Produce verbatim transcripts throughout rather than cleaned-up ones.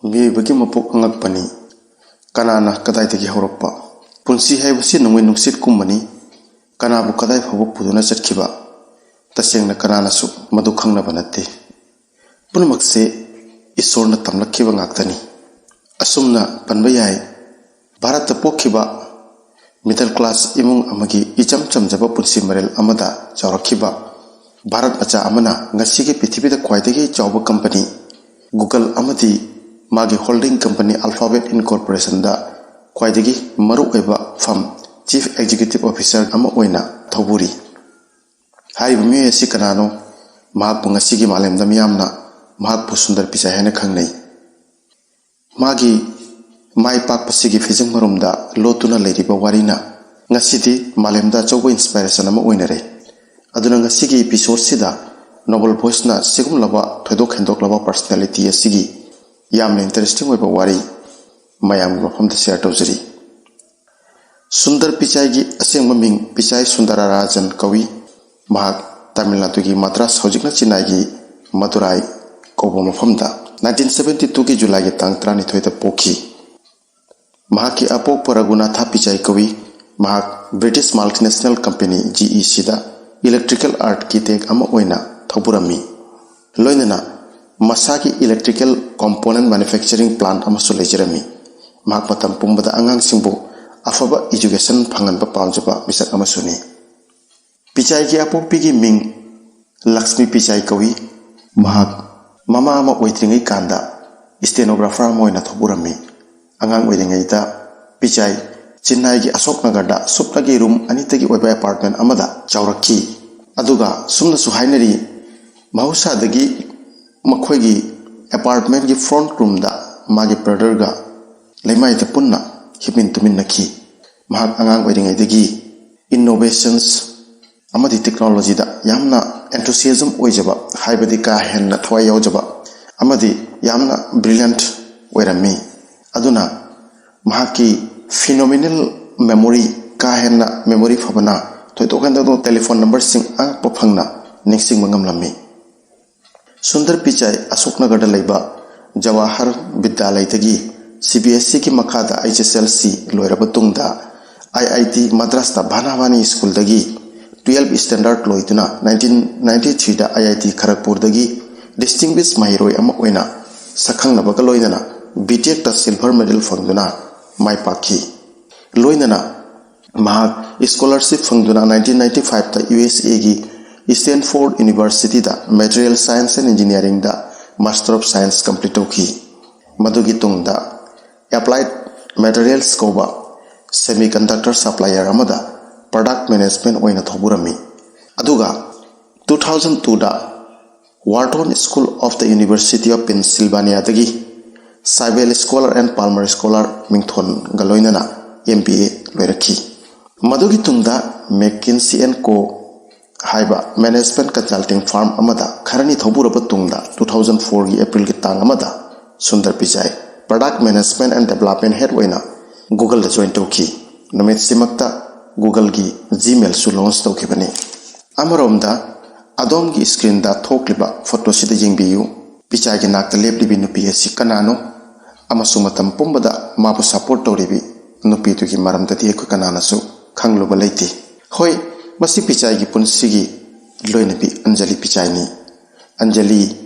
ꯃꯤꯑꯣꯏꯕꯒꯤ ꯃꯄꯣꯛ ꯑꯉꯛꯄꯅꯤ꯫ ꯀꯅꯥꯅ ꯀꯗꯥꯏꯗꯒꯤ ꯍꯧꯔꯛꯄ? ꯄꯨꯟꯁꯤ ꯍꯥꯏꯕꯁꯤ ꯅꯣꯡꯃꯩ ꯅꯨꯡꯁꯤꯠꯀꯨꯝꯕꯅꯤ꯫ ꯀꯅꯥꯕꯨ ꯀꯗꯥꯏ ꯐꯥꯎꯕ ꯄꯨꯗꯨꯅ ꯆꯠꯈꯤꯕ? ꯇꯁꯦꯡꯅ ꯀꯅꯥꯅꯁꯨ ꯃꯗꯨ ꯈꯪꯅꯕ ꯅꯠꯇꯦ꯫ ꯄꯨꯝꯅꯃꯛꯁꯦ ꯏꯁꯣꯔꯅ ꯇꯝꯂꯛꯈꯤꯕ ꯉꯥꯛꯇꯅꯤ꯫ ꯑꯁꯨꯝꯅ ꯄꯟꯕ ꯌꯥꯏ, ꯚꯥꯔꯠꯇ ꯄꯣꯛꯈꯤꯕ middle class ꯏꯃꯨꯡ ꯑꯃꯒꯤ ꯏꯆꯝ ꯆꯝꯖꯕ ꯄꯨꯟꯁꯤ ꯃꯔꯦꯜ ꯑꯃꯗ ꯆꯥꯎꯔꯛꯈꯤꯕ ꯚꯥꯔꯠ ꯃꯆꯥ ꯑꯃꯅ ꯉꯁꯤꯒꯤ ꯄ꯭ꯔꯤꯊꯤꯕꯤꯗ ꯈ꯭ꯋꯥꯏꯗꯒꯤ ꯆꯥꯎꯕ company Google ꯑꯃꯗꯤ ꯃꯥꯒꯤ holding company Alphabet Incorporationꯗ ꯈ꯭ꯋꯥꯏꯗꯒꯤ ꯃꯔꯨꯑꯣꯏꯕ firm chief executive officer ꯑꯃ ꯑꯣꯏꯅ ꯊꯧꯕꯨꯔꯤ꯫ ꯍꯥꯏꯔꯤꯕ ꯃꯤꯑꯣꯏ ꯑꯁꯤ ꯀꯅꯥꯅꯣ? ꯃꯍꯥꯛꯄꯨ ꯉꯁꯤꯒꯤ ꯃꯥꯂꯦꯝꯗ ꯃꯤꯌꯥꯝꯅ ꯃꯍꯥꯛꯄꯨ ꯁꯨꯟꯗꯔ ꯄꯤꯆꯥꯏ ꯍꯥꯏꯅ ꯈꯪꯅꯩ꯫ ꯃꯥꯒꯤ ꯃꯥꯏ ꯄꯥꯛꯄꯁꯤꯒꯤ ꯐꯤꯖꯪ ꯃꯔꯨꯝꯗ ꯂꯣꯠꯇꯨꯅ ꯂꯩꯔꯤꯕ ꯋꯥꯔꯤꯅ ꯉꯁꯤꯗꯤ ꯃꯥꯂꯦꯝꯗ ꯑꯆꯧꯕ inspiration ꯑꯃ ꯑꯣꯏꯅꯔꯦ꯫ ꯑꯗꯨꯅ ꯉꯁꯤꯒꯤ episodeꯁꯤꯗ Noble Voiceꯅ ꯁꯤꯒꯨꯝꯂꯕ ꯊꯣꯏꯗꯣꯛ ꯍꯦꯟꯗꯣꯛꯂꯕ personality ꯑꯁꯤꯒꯤ ꯌꯥꯝꯅ interesting ꯑꯣꯏꯕ ꯋꯥꯔꯤ ꯃꯌꯥꯝꯒꯤ ꯃꯐꯝꯗ share ꯇꯧꯖꯔꯤ꯫ ꯁꯨꯟꯗꯔ ꯄꯤꯆꯥꯏꯒꯤ ꯑꯁꯦꯡꯕ ꯃꯤꯡ ꯄꯤꯆꯥꯏ ꯁꯨꯟꯗꯔꯥꯔꯥꯖꯟ ꯀꯧꯏ꯫ ꯃꯍꯥꯛ ꯇꯥꯃꯤꯜ ꯅꯥꯗꯨꯒꯤ ꯃꯗ꯭ꯔꯥꯁ, ꯍꯧꯖꯤꯛꯅ ꯆꯦꯟꯅꯥꯏꯒꯤ ꯃꯗꯨꯔꯥꯏ ꯀꯧꯕ ꯃꯐꯝꯗ nineteen seventy twoꯒꯤ Julyꯒꯤ ꯇꯥꯡ ꯇꯔꯥꯅꯤꯊꯣꯏꯗ ꯄꯣꯛꯈꯤ꯫ ꯃꯍꯥꯛꯀꯤ ꯑꯄꯣꯛꯄ ꯔꯘꯨꯅꯥꯊ ꯄꯤꯆꯥꯏ ꯀꯧꯏ꯫ ꯃꯍꯥꯛ British multinational company GECꯗ electrical architect ꯑꯃ ꯑꯣꯏꯅ ꯊꯧꯕꯨꯔꯝꯃꯤ꯫ ꯂꯣꯏꯅꯅ ꯃꯁꯥꯒꯤ electrical component manufacturing plant ꯑꯃꯁꯨ ꯂꯩꯖꯔꯝꯃꯤ꯫ ꯃꯍꯥꯛ ꯃꯇꯝ ꯄꯨꯝꯕꯗ ꯑꯉꯥꯡꯁꯤꯡꯕꯨ ꯑꯐꯕ education ꯐꯪꯍꯟꯕ ꯄꯥꯝꯖꯕ ꯃꯤꯁꯛ ꯑꯃꯁꯨꯅꯤ꯫ ꯄꯤꯆꯥꯏꯒꯤ ꯑꯄꯣꯛꯄꯤꯒꯤ ꯃꯤꯡ ꯂꯛꯁꯃꯤ ꯄꯤꯆꯥꯏ ꯀꯧꯏ꯫ ꯃꯍꯥꯛ ꯃꯃꯥ ꯑꯃ ꯑꯣꯏꯗ꯭ꯔꯤꯉꯩ ꯀꯥꯟꯗ stenographer ꯑꯃ ꯑꯣꯏꯅ ꯊꯣꯛꯎꯔꯝꯃꯤ꯫ ꯑꯉꯥꯡ ꯑꯣꯏꯔꯤꯉꯩꯗ ꯄꯤꯆꯥꯏ ꯆꯦꯟꯅꯥꯏꯒꯤ ꯑꯁꯣꯛ ꯅꯒꯔꯗ ꯁꯨꯞꯅꯒꯤ room ꯑꯅꯤꯇꯒꯤ ꯑꯣꯏꯕ apartment ꯑꯃꯗ ꯆꯥꯎꯔꯛꯈꯤ꯫ ꯑꯗꯨꯒ ꯁꯨꯝꯅꯁꯨ ꯍꯥꯏꯅꯔꯤ, ꯃꯍꯧꯁꯥꯗꯒꯤ ꯃꯈꯣꯏꯒꯤ apartmentꯀꯤ front roomꯗ ꯃꯥꯒꯤ brotherꯒ ꯂꯩꯃꯥꯏꯗ ꯄꯨꯟꯅ ꯍꯤꯞꯃꯤꯟ ꯇꯨꯃꯤꯟꯅꯈꯤ꯫ ꯃꯍꯥꯛ ꯑꯉꯥꯡ ꯑꯣꯏꯔꯤꯉꯩꯗꯒꯤ innovations ꯑꯃꯗꯤ technologyꯗ ꯌꯥꯝꯅ enthusiasm ꯑꯣꯏꯖꯕ, ꯍꯥꯏꯕꯗꯤ ꯀꯥ ꯍꯦꯟꯅ ꯊꯋꯥꯏ ꯌꯥꯎꯖꯕ ꯑꯃꯗꯤ ꯌꯥꯝꯅ brilliant ꯑꯣꯏꯔꯝꯃꯤ꯫ ꯑꯗꯨꯅ ꯃꯍꯥꯛꯀꯤ phenomenal memory, ꯀꯥ ꯍꯦꯟꯅ memory ꯐꯕꯅ ꯊꯣꯏꯗꯣꯛ ꯍꯦꯟꯗꯣꯛꯄ telephone numberꯁꯤꯡ ꯑꯉꯛꯄ ꯐꯪꯅ ꯅꯤꯡꯁꯤꯡꯕ ꯉꯝꯂꯝꯃꯤ꯫ ꯁꯨꯟꯗꯔ ꯄꯤꯆꯥꯏ ꯑꯁꯣꯛ ꯅꯒꯔꯗ ꯂꯩꯕ ꯖꯋꯥꯍꯔ ꯕꯤꯗ꯭ꯌꯥꯂꯌꯗꯒꯤ ꯁꯤ ꯕꯤ ꯑꯦꯁ ꯏꯒꯤ ꯃꯈꯥꯗ ꯑꯩꯆ ꯑꯦꯁ ꯑꯦꯜ ꯁꯤ ꯂꯣꯏꯔꯕ ꯇꯨꯡꯗ, ꯑꯥꯏ ꯑꯥꯏ ꯇꯤ ꯃꯗ꯭ꯔꯥꯁꯇ ꯚꯥꯅꯥꯚꯥꯅꯤ ꯁ꯭ꯀꯨꯜꯗꯒꯤ ꯇꯨꯌꯦꯜꯐ ꯁ꯭ꯇꯦꯟꯗꯔꯗ ꯂꯣꯏꯗꯨꯅ ꯅꯥꯏꯟꯇꯤꯟ ꯅꯥꯏꯟꯇꯤ ꯊ꯭ꯔꯤꯗ ꯑꯥꯏ ꯑꯥꯏ ꯇꯤ ꯈꯔꯒꯄꯨꯔꯗꯒꯤ ꯗꯤꯁꯇꯤꯡꯒ꯭ꯋꯤꯁ ꯃꯍꯩꯔꯣꯏ ꯑꯃ ꯑꯣꯏꯅ ꯁꯛꯈꯪꯅꯕꯒ ꯂꯣꯏꯅꯅ ꯕꯤ ꯇꯦꯛꯇ ꯁꯤꯜꯚꯔ ꯃꯦꯗꯜ ꯐꯪꯗꯨꯅ ꯃꯥꯏ ꯄꯥꯛꯈꯤ꯫ ꯂꯣꯏꯅꯅ ꯃꯍꯥꯛ ꯁ꯭ꯀꯣꯂꯔꯁꯤꯞ ꯐꯪꯗꯨꯅ ꯅꯥꯏꯟꯇꯤꯟ ꯅꯥꯏꯟꯇꯤ ꯐꯥꯏꯚꯇ ꯌꯨ ꯑꯦꯁ ꯑꯦꯒꯤ ꯁ꯭ꯇꯦꯟꯐꯣꯔꯗ ꯌꯨꯅꯤꯚꯔꯁꯤꯇꯤꯗ ꯃꯦꯇꯔꯤꯌꯦꯜ ꯁꯥꯏꯟꯁ ꯑꯦꯟ ꯏꯟꯖꯤꯅꯤꯌꯥꯔꯤꯡꯗ ꯃꯥꯁꯇꯔ ꯑꯣꯐ ꯁꯥꯏꯟꯁ ꯀꯝꯄ꯭ꯂꯤꯠ ꯇꯧꯈꯤ꯫ ꯃꯗꯨꯒꯤ ꯇꯨꯡꯗ ꯑꯦꯄ꯭ꯂꯥꯏꯗ ꯃꯦꯇꯔꯤꯌꯦꯜꯁ ꯀꯧꯕ ꯁꯦꯃꯤꯀꯟꯗꯛꯇꯔ ꯁꯄ꯭ꯂꯥꯏꯌꯔ ꯑꯃꯗ ꯄ꯭ꯔꯗꯛ ꯃꯦꯅꯦꯖꯃꯦꯟ ꯑꯣꯏꯅ ꯊꯧꯕꯨꯔꯝꯃꯤ꯫ ꯑꯗꯨꯒ ꯇꯨ ꯊꯥꯎꯖꯟ ꯇꯨꯗ Wharton School of the University of Pennsylvaniaꯗꯒꯤ Siebel scholar and Palmer scholar ꯃꯤꯡꯊꯣꯟꯒ ꯂꯣꯏꯅꯅ ꯑꯦꯝ ꯕꯤ ꯑꯦ ꯂꯣꯏꯔꯛꯈꯤ꯫ ꯃꯗꯨꯒꯤ ꯇꯨꯡꯗ ꯃꯦꯛꯀꯤꯟꯁꯤ ꯑꯦꯟ ꯀꯣ ꯍꯥꯏꯕ ꯃꯦꯅꯦꯖꯃꯦꯟ ꯀꯟꯁꯜꯇꯤꯡ ꯐꯥꯔꯝ ꯑꯃꯗ ꯈꯔꯅꯤ ꯊꯧꯕꯨꯔꯕ ꯇꯨꯡꯗ ꯇꯨ ꯊꯥꯎꯖꯟ ꯐꯣꯔꯒꯤ ꯑꯦꯄ꯭ꯔꯤꯜꯒꯤ ꯇꯥꯡ ꯑꯃꯗ Sundar Pichai product management and development head ꯑꯣꯏꯅ ꯒꯨꯒꯜꯗ ꯖꯣꯏꯟ ꯇꯧꯈꯤ꯫ ꯅꯨꯃꯤꯠꯁꯤꯃꯛꯇ ꯒꯨꯒꯜꯒꯤ ꯖꯤꯃꯦꯜꯁꯨ ꯂꯣꯟꯆ ꯇꯧꯈꯤꯕꯅꯤ꯫ ꯑꯃꯔꯣꯝꯗ ꯑꯗꯣꯝꯒꯤ ꯁ꯭ꯀ꯭ꯔꯤꯟꯗ ꯊꯣꯛꯂꯤꯕ ꯐꯣꯇꯣꯁꯤꯗ ꯌꯦꯡꯕꯤꯌꯨ꯫ ꯄꯤꯆꯥꯏꯒꯤ ꯅꯥꯛꯇ ꯂꯦꯞꯂꯤꯕꯤ ꯅꯨꯄꯤ ꯑꯁꯤ ꯀꯅꯥꯅꯣ? ꯑꯃꯁꯨꯡ ꯃꯇꯝ ꯄꯨꯝꯕꯗ ꯃꯥꯕꯨ ꯁꯄꯣꯔꯠ ꯇꯧꯔꯤꯕꯤ ꯅꯨꯄꯤꯗꯨꯒꯤ ꯃꯔꯝꯗꯗꯤ ꯑꯩꯈꯣꯏ ꯀꯅꯥꯅꯁꯨ ꯈꯪꯂꯨꯕ ꯂꯩꯇꯦ꯫ ꯍꯣꯏ, ꯃꯁꯤ ꯄꯤꯆꯥꯏꯒꯤ ꯄꯨꯟꯁꯤꯒꯤ ꯂꯣꯏꯅꯕꯤ ꯑꯟꯖꯂꯤ ꯄꯤꯆꯥꯏꯅꯤ꯫ ꯑꯟꯖꯂꯤ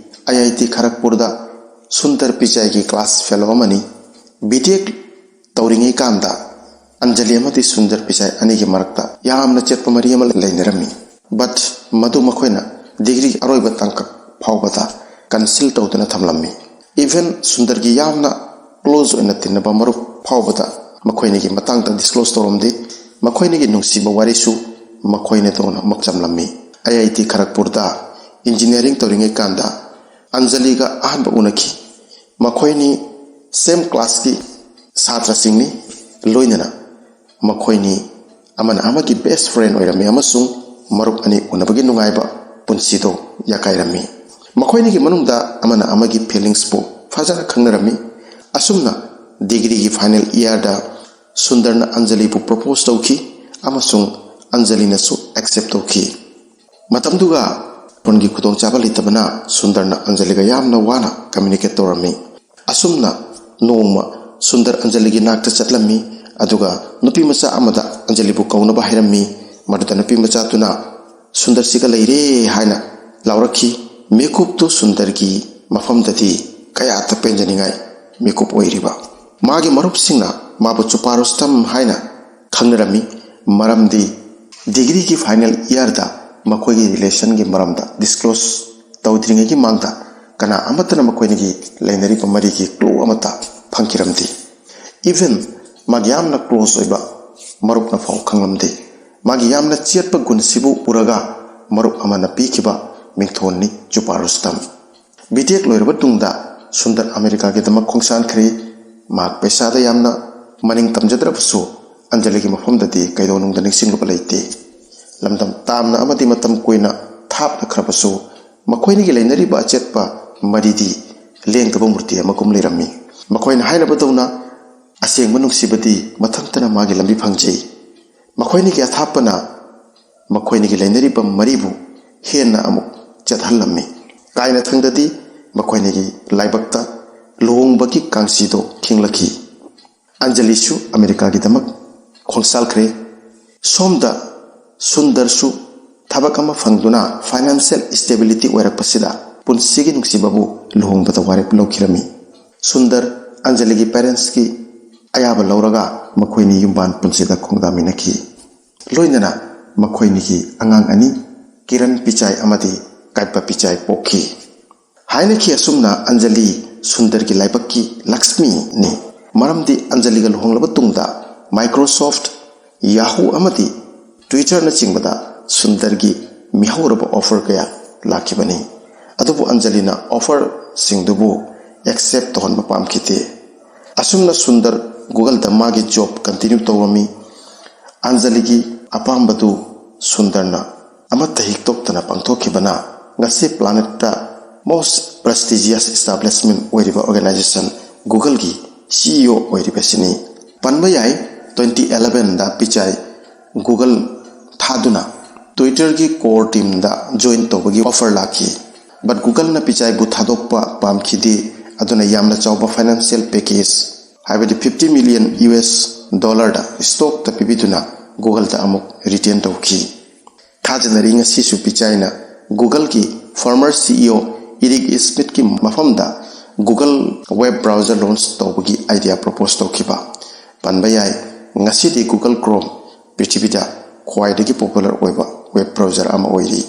ꯑꯥꯏ ꯑꯥꯏ ꯇꯤ ꯈꯔꯒꯄꯨꯔꯗ ꯁꯨꯟꯗꯔ ꯄꯤꯆꯥꯏꯒꯤ ꯀ꯭ꯂꯥꯁ ꯐꯦꯂꯣ ꯑꯃꯅꯤ꯫ ꯕꯤ ꯇꯦꯛ ꯇꯧꯔꯤꯉꯩ ꯀꯥꯟꯗ ꯑꯟꯖꯂꯤ ꯑꯃꯗꯤ ꯁꯨꯟꯗꯔ ꯄꯤꯆꯥꯏ ꯑꯅꯤꯒꯤ ꯃꯔꯛꯇ ꯌꯥꯝꯅ ꯆꯦꯠꯄ ꯃꯔꯤ ꯑꯃ ꯂꯩꯅꯔꯝꯃꯤ꯫ ꯕꯠ ꯃꯗꯨ ꯃꯈꯣꯏꯅ ꯗꯤꯒ꯭ꯔꯤ ꯑꯔꯣꯏꯕ ꯇꯥꯡꯀꯛ ꯐꯥꯎꯕꯗ ꯀꯟꯁꯤꯜ ꯇꯧꯗꯨꯅ ꯊꯝꯂꯝꯃꯤ꯫ ꯏꯚꯟ ꯁꯨꯟꯗꯔꯒꯤ ꯌꯥꯝꯅ ꯀ꯭ꯂꯣꯖ ꯑꯣꯏꯅ ꯇꯤꯟꯅꯕ ꯃꯔꯨꯞ ꯐꯥꯎꯕꯗ ꯃꯈꯣꯏꯅꯤꯒꯤ ꯃꯇꯥꯡꯗ ꯗꯤꯁꯀ꯭ꯂꯣꯖ ꯇꯧꯔꯝꯗꯦ꯫ ꯃꯈꯣꯏꯅꯤꯒꯤ ꯅꯨꯡꯁꯤꯕ ꯋꯥꯔꯤꯁꯨ ꯃꯈꯣꯏꯅ ꯇꯣꯉꯥꯟꯅ ꯃꯛꯆꯝꯂꯝꯃꯤ꯫ ꯑꯥꯏ ꯑꯥꯏ ꯇꯤ ꯈꯔꯒꯄꯨꯔꯗ ꯏꯟꯖꯤꯅꯤꯌꯥꯔꯤꯡ ꯇꯧꯔꯤꯉꯩ ꯀꯥꯟꯗ ꯑꯟꯖꯂꯤꯒ ꯑꯍꯥꯟꯕ ꯎꯅꯈꯤ꯫ ꯃꯈꯣꯏꯅꯤ ꯁꯦꯝ ꯀ꯭ꯂꯥꯁꯀꯤ ꯁꯥꯇ꯭ꯔꯁꯤꯡꯅꯤ꯫ ꯂꯣꯏꯅꯅ ꯃꯈꯣꯏꯅꯤ ꯑꯃꯅ ꯑꯃꯒꯤ ꯕꯦꯁ ꯐ꯭ꯔꯦꯟ ꯑꯣꯏꯔꯝꯃꯤ ꯑꯃꯁꯨꯡ ꯃꯔꯨꯞ ꯑꯅꯤ ꯎꯅꯕꯒꯤ ꯅꯨꯡꯉꯥꯏꯕ ꯄꯨꯟꯁꯤꯗꯣ ꯌꯥꯀꯥꯏꯔꯝꯃꯤ꯫ ꯃꯈꯣꯏꯅꯤꯒꯤ ꯃꯅꯨꯡꯗ ꯑꯃꯅ ꯑꯃꯒꯤ ꯐꯤꯂꯤꯡꯁꯄꯨ ꯐꯖꯅ ꯈꯪꯅꯔꯝꯃꯤ꯫ ꯑꯁꯨꯝꯅ ꯗꯤꯒ꯭ꯔꯤꯒꯤ ꯐꯥꯏꯅꯦꯜ ꯏꯌꯥꯔꯗ ꯁꯨꯟꯗꯔꯅ ꯑꯟꯖꯂꯤꯕꯨ ꯄ꯭ꯔꯣꯄꯣꯖ ꯇꯧꯈꯤ ꯑꯃꯁꯨꯡ ꯑꯟꯖꯂꯤꯅꯁꯨ ꯑꯦꯛꯁꯦꯞ ꯇꯧꯈꯤ꯫ ꯃꯇꯝꯗꯨꯒ ꯐꯣꯟꯒꯤ ꯈꯨꯗꯣꯡꯆꯥꯕ ꯂꯩꯇꯕꯅ ꯁꯨꯟꯗꯔꯅ ꯑꯟꯖꯂꯤꯒ ꯌꯥꯝꯅ ꯋꯥꯅ ꯀꯝꯃ꯭ꯌꯨꯅꯤꯀꯦꯠ ꯇꯧꯔꯝꯃꯤ꯫ ꯑꯁꯨꯝꯅ ꯅꯣꯡꯃ ꯁꯨꯟꯗꯔ ꯑꯟꯖꯂꯤꯒꯤ ꯅꯥꯛꯇ ꯆꯠꯂꯝꯃꯤ, ꯑꯗꯨꯒ ꯅꯨꯄꯤ ꯃꯆꯥ ꯑꯃꯗ ꯑꯟꯖꯂꯤꯕꯨ ꯀꯧꯅꯕ ꯍꯥꯏꯔꯝꯃꯤ꯫ ꯃꯗꯨꯗ ꯅꯨꯄꯤ ꯃꯆꯥꯗꯨꯅ ꯁꯨꯟꯗꯔꯁꯤꯒ ꯂꯩꯔꯦ ꯍꯥꯏꯅ ꯂꯥꯎꯔꯛꯈꯤ꯫ ꯃꯤꯀꯨꯞꯇꯨ ꯁꯨꯟꯗꯔꯒꯤ ꯃꯐꯝꯗꯗꯤ ꯀꯌꯥꯇ ꯄꯦꯟꯖꯅꯤꯡꯉꯥꯏ ꯃꯤꯀꯨꯞ ꯑꯣꯏꯔꯤꯕ꯫ ꯃꯥꯒꯤ ꯃꯔꯨꯞꯁꯤꯡꯅ ꯃꯥꯕꯨ ꯆꯨꯄꯥ ꯔꯨꯁꯇꯝ ꯍꯥꯏꯅ ꯈꯪꯅꯔꯝꯃꯤ, ꯃꯔꯝꯗꯤ ꯗꯤꯒ꯭ꯔꯤꯒꯤ ꯐꯥꯏꯅꯦꯜ ꯏꯌꯥꯔꯗ ꯃꯈꯣꯏꯒꯤ ꯔꯤꯂꯦꯁꯟꯒꯤ ꯃꯔꯝꯗ ꯗꯤꯁꯀ꯭ꯂꯣꯁ ꯇꯧꯗ꯭ꯔꯤꯉꯩꯒꯤ ꯃꯥꯡꯗ ꯀꯅꯥ ꯑꯃꯠꯇꯅ ꯃꯈꯣꯏꯅꯤꯒꯤ ꯂꯩꯅꯔꯤꯕ ꯃꯔꯤꯒꯤ ꯀ꯭ꯂꯨ ꯑꯃꯠꯇ ꯐꯪꯈꯤꯔꯝꯗꯦ꯫ ꯏꯚꯟ ꯃꯥꯒꯤ ꯌꯥꯝꯅ ꯀ꯭ꯂꯣꯁ ꯑꯣꯏꯕ ꯃꯔꯨꯞꯅ ꯐꯥꯎ ꯈꯪꯂꯝꯗꯦ꯫ ꯃꯥꯒꯤ ꯌꯥꯝꯅ ꯆꯦꯠꯄ ꯒꯨꯟꯁꯤꯕꯨ ꯎꯔꯒ ꯃꯔꯨꯞ ꯑꯃꯅ ꯄꯤꯈꯤꯕ ꯃꯤꯡꯊꯣꯟꯅꯤ ꯆꯨꯄꯥ ꯔꯨꯁꯇꯝ꯫ ꯕꯤꯇꯦꯛ ꯂꯣꯏꯔꯕ ꯇꯨꯡꯗ ꯁꯨꯟꯗꯔ ꯑꯃꯦꯔꯤꯀꯥꯒꯤꯗꯃꯛ ꯈꯣꯡꯁꯥꯟꯈ꯭ꯔꯦ꯫ ꯃꯍꯥꯛ ꯄꯩꯁꯥꯗ ꯌꯥꯝꯅ ꯃꯅꯤꯡ ꯇꯝꯖꯗ꯭ꯔꯕꯁꯨ ꯑꯟꯖꯂꯤꯒꯤ ꯃꯐꯝꯗꯗꯤ ꯀꯩꯗꯧꯅꯨꯡꯗ ꯅꯤꯡꯁꯤꯡꯂꯨꯕ ꯂꯩꯇꯦ꯫ ꯂꯝꯗꯝ ꯇꯥꯝꯅ ꯑꯃꯗꯤ ꯃꯇꯝ ꯀꯨꯏꯅ ꯊꯥꯞꯅꯈ꯭ꯔꯕꯁꯨ ꯃꯈꯣꯏꯅꯤꯒꯤ ꯂꯩꯅꯔꯤꯕ ꯑꯆꯦꯠꯄ ꯃꯔꯤꯗꯤ ꯂꯦꯡꯗꯕ ꯃꯨꯔꯇꯤ ꯑꯃꯒꯨꯝ ꯂꯩꯔꯝꯃꯤ꯫ ꯃꯈꯣꯏꯅ ꯍꯥꯏꯅꯕꯗꯧꯅ ꯑꯁꯦꯡꯕ ꯅꯨꯡꯁꯤꯕꯗꯤ ꯃꯊꯟꯇꯅ ꯃꯥꯒꯤ ꯂꯝꯕꯤ ꯐꯪꯖꯩ꯫ ꯃꯈꯣꯏꯅꯤꯒꯤ ꯑꯊꯥꯞꯄꯅ ꯃꯈꯣꯏꯅꯤꯒꯤ ꯂꯩꯅꯔꯤꯕ ꯃꯔꯤꯕꯨ ꯍꯦꯟꯅ ꯑꯃꯨꯛ ꯆꯠꯍꯜꯂꯝꯃꯤ꯫ ꯀꯥꯏꯅꯊꯪꯗꯗꯤ ꯃꯈꯣꯏꯅꯤꯒꯤ ꯂꯥꯏꯕꯛꯇ ꯂꯨꯍꯣꯡꯕꯒꯤ ꯀꯥꯡꯁꯤꯗꯣ ꯈꯤꯡꯂꯛꯈꯤ꯫ ꯑꯟꯖꯂꯤꯁꯨ ꯑꯃꯦꯔꯤꯀꯥꯒꯤꯗꯃꯛ ꯈꯣꯡꯁꯥꯜꯈ꯭ꯔꯦ꯫ ꯁꯣꯝꯗ ꯁꯨꯟꯗꯔꯁꯨ ꯊꯕꯛ ꯑꯃ ꯐꯪꯗꯨꯅ ꯐꯥꯏꯅꯥꯟꯁꯤꯌꯦꯜ ꯁ꯭ꯇꯦꯕꯤꯂꯤꯇꯤ ꯑꯣꯏꯔꯛꯄꯁꯤꯗ ꯄꯨꯟꯁꯤꯒꯤ ꯅꯨꯡꯁꯤꯕꯕꯨ ꯂꯨꯍꯣꯡꯕꯗ ꯋꯥꯔꯦꯞ ꯂꯧꯈꯤꯔꯝꯃꯤ꯫ ꯁꯨꯟꯗꯔ ꯑꯟꯖꯂꯤꯒꯤ ꯄꯦꯔꯦꯟꯁꯀꯤ ꯑꯌꯥꯕ ꯂꯧꯔꯒ ꯃꯈꯣꯏꯅꯤ ꯌꯨꯝꯕꯥꯟ ꯄꯨꯟꯁꯤꯗ ꯈꯣꯡꯗꯥꯃꯤꯟꯅꯈꯤ꯫ ꯂꯣꯏꯅꯅ ꯃꯈꯣꯏꯅꯤꯒꯤ ꯑꯉꯥꯡ ꯑꯅꯤ, ꯀꯤꯔꯟ ꯄꯤꯆꯥꯏ ꯑꯃꯗꯤ ꯀꯥꯏꯄ ꯄꯤꯆꯥꯏ ꯄꯣꯛꯈꯤ꯫ ꯍꯥꯏꯅꯈꯤ꯫ ꯑꯁꯨꯝꯅ ꯑꯟꯖꯂꯤ ꯁꯨꯟꯗꯔꯒꯤ ꯂꯥꯏꯕꯛꯀꯤ ꯂꯛꯁꯃꯤꯅꯤ꯫ ꯃꯔꯝꯗꯤ ꯑꯟꯖꯂꯤꯒ ꯂꯨꯍꯣꯡꯂꯕ ꯇꯨꯡꯗ Microsoft, Yahoo ꯑꯃꯗꯤ Twitterꯅꯆꯤꯡꯕꯗ ꯁꯨꯟꯗꯔꯒꯤ ꯃꯤꯍꯧꯔꯕ ꯑꯣꯐꯔ ꯀꯌꯥ ꯂꯥꯛꯈꯤꯕꯅꯤ꯫ ꯑꯗꯨꯕꯨ ꯑꯟꯖꯂꯤꯅ ꯑꯣꯐꯔꯁꯤꯡꯗꯨꯕꯨ ꯑꯦꯛꯁꯦꯞ ꯇꯧꯍꯟꯕ ꯄꯥꯝꯈꯤꯗꯦ꯫ ꯑꯁꯨꯝꯅ ꯁꯨꯟꯗꯔ Googleꯗ ꯃꯥꯒꯤ ꯖꯣꯕ ꯀꯟꯇꯤꯅ꯭ꯌꯨ ꯇꯧꯔꯝꯃꯤ꯫ ꯑꯟꯖꯂꯤꯒꯤ ꯑꯄꯥꯝꯕꯗꯨ ꯁꯨꯟꯗꯔꯅ ꯑꯃꯠꯇ ꯍꯤꯛꯇꯣꯛꯇꯅ ꯄꯥꯡꯊꯣꯛꯈꯤꯕꯅ ꯉꯁꯤ planetꯇ most prestigious establishment ꯑꯣꯏꯔꯤꯕ organization Googleꯒꯤ CEO ꯑꯣꯏꯔꯤꯕꯁꯤꯅꯤ꯫ ꯄꯟꯕ ꯌꯥꯏ, twenty elevenꯗ ꯄꯤꯆꯥꯏ Google ꯊꯥꯗꯨꯅ Twitter-ꯒꯤ core team-ꯗ join ꯇꯧꯕꯒꯤ offer ꯂꯥꯛꯈꯤ꯫ But Google-ꯅ ꯄꯤꯆꯥꯏꯕꯨ ꯊꯥꯗꯣꯛꯄ ꯄꯥꯝꯈꯤꯗꯦ, ꯑꯗꯨꯅ ꯌꯥꯝꯅ ꯆꯥꯎꯕ financial package, ꯍꯥꯏꯕꯗꯤ fifty million U S dollar-ꯗ stock-ꯇ ꯄꯤꯕꯤꯗꯨꯅ Google-ꯗ ꯑꯃꯨꯛ retain ꯇꯧꯈꯤ꯫ ꯊꯥꯖꯅꯔꯤ ꯉꯁꯤꯁꯨ ꯄꯤꯆꯥꯏꯅ Google-ꯒꯤ former C E O Eric Schmidt-ꯀꯤ ꯃꯐꯝꯗ Google web browser launch ꯇꯧꯕꯒꯤ idea propose ꯇꯧꯈꯤꯕ꯫ ꯄꯟꯕ ꯌꯥꯏ, ꯉꯁꯤꯗꯤ Google Chrome ꯄ꯭ꯔꯤꯊꯤꯕꯤꯗ ꯈ꯭ꯋꯥꯏꯗꯒꯤ popular ꯑꯣꯏꯕ web browser ꯑꯃ ꯑꯣꯏꯔꯤ꯫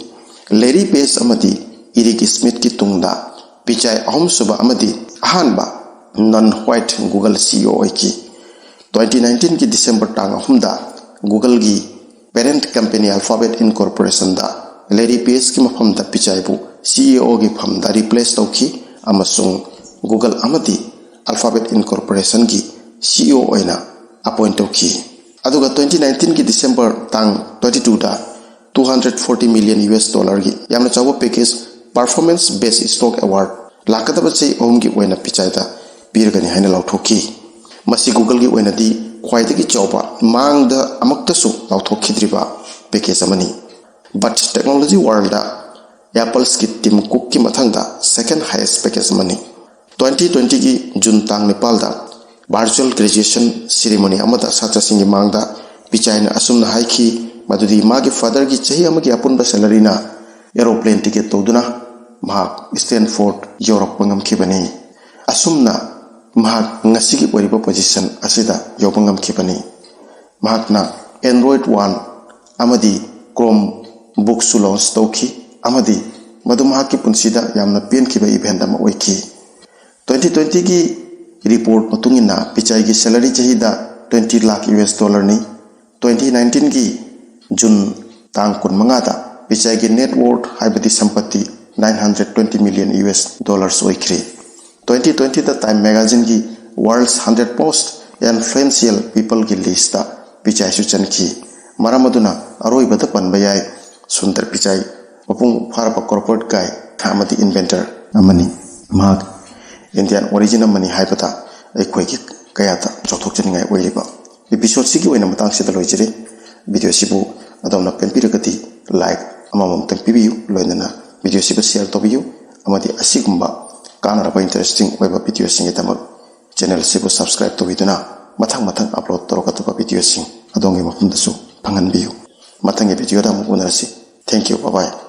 Larry Page ꯑꯃꯗꯤ Eric Schmidt-ꯀꯤ ꯇꯨꯡꯗ ꯄꯤꯆꯥꯏ ꯑꯍꯨꯝꯁꯨꯕ ꯑꯃꯗꯤ ꯑꯍꯥꯟꯕ non-white Google C E O ꯑꯣꯏꯈꯤ꯫ Twenty nineteen-ꯒꯤ December ꯇꯥꯡ ꯑꯍꯨꯝꯗ Google-ꯒꯤ parent company Alphabet Incorporation-ꯗ Larry Page-ꯀꯤ ꯃꯐꯝꯗ ꯄꯤꯆꯥꯏꯕꯨ C E O-ꯒꯤ ꯐꯝꯗ replace ꯇꯧꯈꯤ ꯑꯃꯁꯨꯡ Google ꯑꯃꯗꯤ Alphabet Incorporation-ꯒꯤ C E O ꯑꯣꯏꯅ appoint ꯇꯧꯈꯤ꯫ ꯑꯗꯨꯒ twenty nineteen-ꯒꯤ December ꯇꯥꯡ twenty two-ꯗ two hundred forty million U S dollar-ꯒꯤ ꯌꯥꯝꯅ ꯆꯥꯎꯕ package, performance based stock award, ꯂꯥꯛꯀꯗꯕ ꯆꯍꯤ ꯑꯍꯨꯝꯒꯤ ꯑꯣꯏꯅ ꯄꯤꯆꯥꯏꯗ ꯄꯤꯔꯒꯅꯤ ꯍꯥꯏꯅ ꯂꯥꯎꯊꯣꯛꯈꯤ꯫ ꯃꯁꯤ Google-ꯒꯤ ꯑꯣꯏꯅꯗꯤ ꯈ꯭ꯋꯥꯏꯗꯒꯤ ꯆꯥꯎꯕ, ꯃꯥꯡꯗ ꯑꯃꯨꯛꯇꯁꯨ ꯂꯥꯎꯊꯣꯛꯈꯤꯗ꯭ꯔꯤꯕ package ꯑꯃꯅꯤ꯫ But technology world-ꯗ Apple-ꯒꯤ Tim Cook-ꯀꯤ ꯃꯊꯪꯗ second highest package ꯑꯃꯅꯤ꯫ Twenty twenty-ꯒꯤ June ꯇꯥꯡ ꯅꯤꯄꯥꯜꯗ virtual graduation ceremony ꯑꯃꯗ ꯁꯥꯇ꯭ꯔꯁꯤꯡꯒꯤ ꯃꯥꯡꯗ ꯄꯤꯆꯥꯏꯅ ꯑꯁꯨꯝꯅ ꯍꯥꯏꯈꯤ, ꯃꯗꯨꯗꯤ ꯃꯥꯒꯤ father-ꯒꯤ ꯆꯍꯤ ꯑꯃꯒꯤ ꯑꯄꯨꯟꯕ salary-ꯅ aeroplane ticket ꯇꯧꯗꯨꯅ ꯃꯍꯥꯛ Stanford ꯌꯧꯔꯛꯄ ꯉꯝꯈꯤꯕꯅꯤ꯫ ꯑꯁꯨꯝꯅ ꯃꯍꯥꯛ ꯉꯁꯤꯒꯤ ꯑꯣꯏꯔꯤꯕ position ꯑꯁꯤꯗ ꯌꯧꯕ ꯉꯝꯈꯤꯕꯅꯤ꯫ ꯃꯍꯥꯛꯅ Android One ꯑꯃꯗꯤ Chromebook-ꯁꯨ launch ꯇꯧꯈꯤ, ꯑꯃꯗꯤ ꯃꯗꯨ ꯃꯍꯥꯛꯀꯤ ꯄꯨꯟꯁꯤꯗ ꯌꯥꯝꯅ ꯄꯦꯟꯈꯤꯕ event ꯑꯃ ꯑꯣꯏꯈꯤ꯫ Twenty twenty-ꯒꯤ report ꯃꯇꯨꯡ ꯏꯟꯅ ꯄꯤꯆꯥꯏꯒꯤ salary ꯆꯍꯤꯗ twenty lakh U S dollar-ꯅꯤ꯫ Twenty nineteen-ꯒꯤ June ꯇꯥꯡ ꯀꯨꯟꯃꯉꯥꯗ ꯄꯤꯆꯥꯏꯒꯤ net worth, ꯍꯥꯏꯕꯗꯤ ꯁꯝꯄꯠꯇꯤ, nine hundred twenty million U S dollars ꯑꯣꯏꯈ꯭ꯔꯦ꯫ Twenty twenty-ꯗ Time Magazine-ꯒꯤ World's Hundred Most Influential People-ꯒꯤ list-ꯇ ꯄꯤꯆꯥꯏꯁꯨ ꯆꯟꯈꯤ꯫ ꯃꯔꯝ ꯑꯗꯨꯅ ꯑꯔꯣꯏꯕꯗ ꯄꯟꯕ ꯌꯥꯏ, ꯁꯨꯟꯗꯔ ꯄꯤꯆꯥꯏ ꯃꯄꯨꯡ ꯐꯥꯔꯕ corporate guy ꯑꯃꯗꯤ inventor ꯑꯃꯅꯤ꯫ ꯃꯍꯥꯛ Indian origin ꯑꯃꯅꯤ ꯍꯥꯏꯕꯗ ꯑꯩꯈꯣꯏꯒꯤ ꯀꯌꯥꯗ ꯆꯥꯎꯊꯣꯛꯆꯅꯤꯡꯉꯥꯏ ꯑꯣꯏꯔꯤꯕ꯫ Episode-ꯁꯤꯒꯤ ꯑꯣꯏꯅ ꯃꯇꯥꯡꯁꯤꯗ ꯂꯣꯏꯖꯔꯦ꯫ Video-ꯁꯤꯕꯨ ꯑꯗꯣꯝꯅ ꯄꯦꯟꯕꯤꯔꯒꯗꯤ like ꯑꯃꯃꯝꯇꯪ ꯄꯤꯕꯤꯌꯨ, ꯂꯣꯏꯅꯅ video ꯁꯤꯕꯨ share ꯇꯧꯕꯤꯌꯨ, ꯑꯃꯗꯤ ꯑꯁꯤꯒꯨꯝꯕ ꯀꯥꯟꯅꯔꯕ interesting ꯑꯣꯏꯕ video ꯁꯤꯡꯒꯤꯗꯃꯛ channel ꯁꯤꯕꯨ subscribe ꯇꯧꯕꯤꯗꯨꯅ ꯃꯊꯪ ꯃꯊꯪ upload ꯇꯧꯔꯛꯀꯗꯕ video ꯁꯤꯡ ꯑꯗꯣꯝꯒꯤ ꯃꯐꯝꯗꯁꯨ ꯐꯪꯍꯟꯕꯤꯌꯨ꯫ ꯃꯊꯪꯒꯤ video ꯗ ꯑꯃꯨꯛ ꯎꯅꯔꯁꯤ꯫ Thank you, bye bye꯫